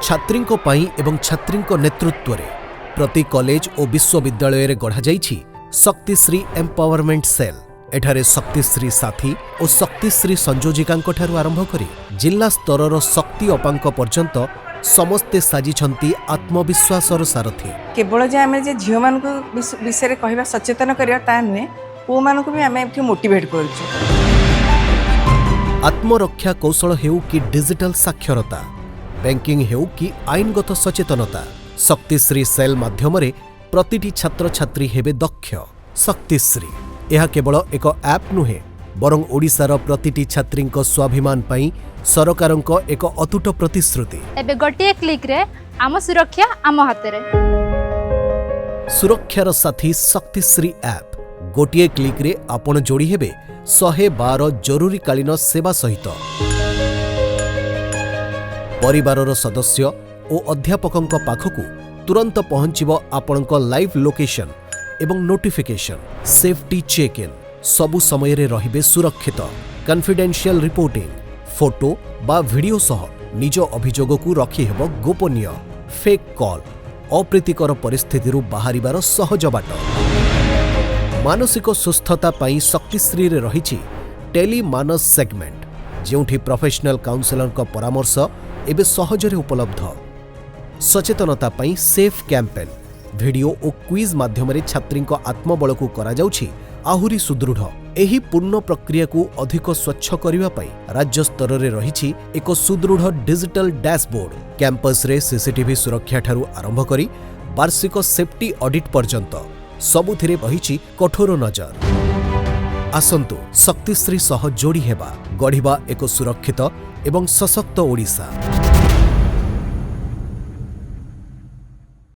ଛାତ୍ରୀଙ୍କ ପାଇଁ ଏବଂ ଛାତ୍ରୀଙ୍କ ନେତୃତ୍ୱରେ ପ୍ରତି କଲେଜ ଓ ବିଶ୍ୱବିଦ୍ୟାଳୟରେ ଗଢ଼ାଯାଇଛି ଶକ୍ତିଶ୍ରୀ ଏମ୍ପାୱାରମେଣ୍ଟ ସେଲ୍। ଏଠାରେ ଶକ୍ତିଶ୍ରୀ ସାଥୀ ଓ ଶକ୍ତିଶ୍ରୀ ସଂଯୋଜିକାଙ୍କଠାରୁ ଆରମ୍ଭ କରି ଜିଲ୍ଲା ସ୍ତରର ଶକ୍ତି ଅପାଙ୍କ ପର୍ଯ୍ୟନ୍ତ ସମସ୍ତେ ସାଜିଛନ୍ତି ଆତ୍ମବିଶ୍ୱାସର ସାରଥୀ। କେବଳ ଯେ ଆମେ ଯେ ଝିଅମାନଙ୍କୁ ବିଷୟରେ କହିବା, ସଚେତନ କରିବା ତା ନୁହେଁ, ପୁଅମାନଙ୍କୁ ବି ଆମେ ଏଠି ମୋଟିଭେଟ୍ କରୁଛୁ। ଆତ୍ମରକ୍ଷା କୌଶଳ ହେଉ କି ଡିଜିଟାଲ ସାକ୍ଷରତା, ବ୍ୟାଙ୍କିଂ ହେଉ କି ଆଇନଗତ ସଚେତନତା, ଶକ୍ତିଶ୍ରୀ ସେଲ୍ ମାଧ୍ୟମରେ ପ୍ରତିଟି ଛାତ୍ରଛାତ୍ରୀ ହେବେ ଦକ୍ଷ। ଶକ୍ତିଶ୍ରୀ, ଏହା କେବଳ ଏକ ଆପ୍ ନୁହେଁ, ବରଂ ଓଡ଼ିଶାର ପ୍ରତିଟି ଛାତ୍ରୀଙ୍କ ସ୍ୱାଭିମାନ ପାଇଁ ସରକାରଙ୍କ ଏକ ଅତୁଟ ପ୍ରତିଶ୍ରୁତି। ଏବେ ଗୋଟିଏ କ୍ଲିକ୍ରେ ଆମ ସୁରକ୍ଷା ଆମ ହାତରେ। ସୁରକ୍ଷାର ସାଥୀ ଶକ୍ତିଶ୍ରୀ ଆପ୍। ଗୋଟିଏ କ୍ଲିକ୍ରେ ଆପଣ ଯୋଡ଼ି ହେବେ 112 ଜରୁରୀକାଳୀନ ସେବା ସହିତ। ପରିବାରର ସଦସ୍ୟ ଓ ଅଧ୍ୟାପକଙ୍କ ପାଖକୁ ତୁରନ୍ତ ପହଞ୍ଚିବ ଆପଣଙ୍କ ଲାଇଭ୍ ଲୋକେସନ୍ ଏବଂ ନୋଟିଫିକେସନ୍। ସେଫ୍ଟି ଚେକ୍ ଇନ୍, ସବୁ ସମୟରେ ରହିବେ ସୁରକ୍ଷିତ। କନଫିଡେନ୍ସିଆଲ ରିପୋର୍ଟିଂ, ଫଟୋ ବା ଭିଡିଓ ସହ ନିଜ ଅଭିଯୋଗକୁ ରଖିହେବ ଗୋପନୀୟ। ଫେକ୍ କଲ୍, ଅପ୍ରୀତିକର ପରିସ୍ଥିତିରୁ ବାହାରିବାର ସହଜ ବାଟ। ମାନସିକ ସୁସ୍ଥତା ପାଇଁ ଶକ୍ତିଶ୍ରୀରେ ରହିଛି ଟେଲି ମାନସ ସେଗମେଣ୍ଟ, ଯେଉଁଠି ପ୍ରଫେସନାଲ କାଉନସେଲରଙ୍କ ପରାମର୍ଶ ଏବେ ସହଜରେ ଉପଲବ୍ଧ। ସଚେତନତା ପାଇଁ ସେଫ୍ କ୍ୟାମ୍ପେନ୍, ଭିଡିଓ ଓ କ୍ୱିଜ୍ ମାଧ୍ୟମରେ ଛାତ୍ରୀଙ୍କ ଆତ୍ମବଳକୁ କରାଯାଉଛି ଆହୁରି ସୁଦୃଢ଼। ଏହି ପୂର୍ଣ୍ଣ ପ୍ରକ୍ରିୟାକୁ ଅଧିକ ସ୍ୱଚ୍ଛ କରିବା ପାଇଁ ରାଜ୍ୟ ସ୍ତରରେ ରହିଛି ଏକ ସୁଦୃଢ଼ ଡିଜିଟାଲ ଡ୍ୟାସବୋର୍ଡ। କ୍ୟାମ୍ପସରେ ସିସିଟିଭି ସୁରକ୍ଷାଠାରୁ ଆରମ୍ଭ କରି ବାର୍ଷିକ ସେଫ୍ଟି ଅଡିଟ୍ ପର୍ଯ୍ୟନ୍ତ ସବୁଥିରେ ରହିଛି କଠୋର ନଜର। ଆସନ୍ତୁ, ଶକ୍ତିଶ୍ରୀ ସହ ଯୋଡ଼ି ହେବା, ଗଢ଼ିବା ଏକ ସୁରକ୍ଷିତ ଏବଂ ସଶକ୍ତ ଓଡ଼ିଶା।